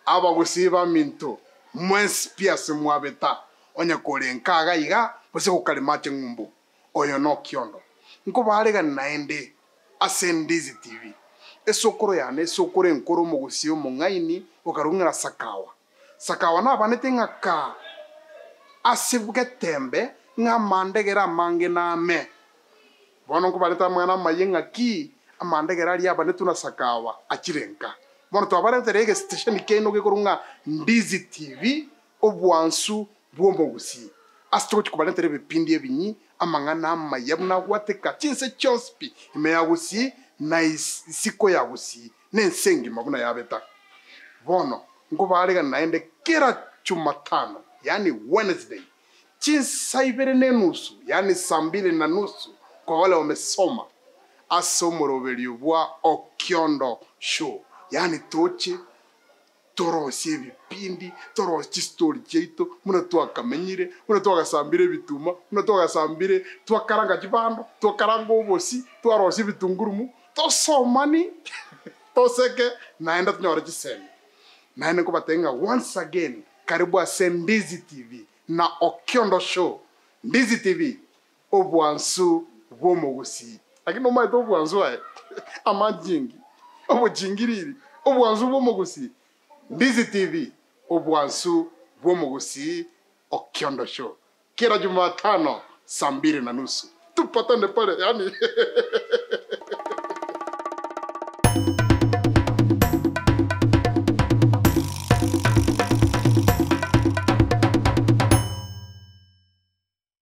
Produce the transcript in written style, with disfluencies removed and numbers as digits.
Abagusii baminto, mwensi pi ase mwabeta, onye kore nka iga iga, gose gokarema ache ng'umbu, oyo nokiondo. Nkobaregane naende ase Ndizi TV. Esokoro yane, esokoro enkoro omogusii omong'aini okarung'era Sakawa. Sakawa nabanete ng'a kaa ase getembe ng'a amandegere amange name. Bono nkobarete amang'ana amaye ng'a ki amandegere aria abanetwe na Sakawa achire nka. Bono twabaretere egesitesheni kiaino gekorwa ng'a Ndizi TV, obwansu bw'omogusii. Ase togochia kobaretera ebipindi ebinyi, amang'ana amaya buna agwateka chinse chionsi pi ime ya Gusii na isiko ya Gusii, na ense engima buna yabeta. Bono nkobaregana naende kera Chumatano, yaani Wednesday, Chinsa ibere na enusu, yaani saa mbili na nusu, kwa wale wamesoma, ase omoroberio bwa Okiondo Show, yaani toche torosie ebipindi, torosie chistori chiaito buna twakamenyire, buna twagasambire ebituma, buna twagasambire, twakaranga chibando, twakaranga obosi, twarosia ebitungurumu, tosomani, toseke, naende tonyore chisemi. Naende nkobatebia ng'a once again, Karibu ase Ndizi TV na Okiondo Show. Ndizi TV, obwansu bw'omogusii. Lakini nomaete obwansu aye? Amajingi, obochingiriri, obwansu bw'omogusii. Ndizi TV, obwansu bw'omogusii, Okiondo Show. Kera Jumatano saa mbili na nusu. Tupatane pale yani.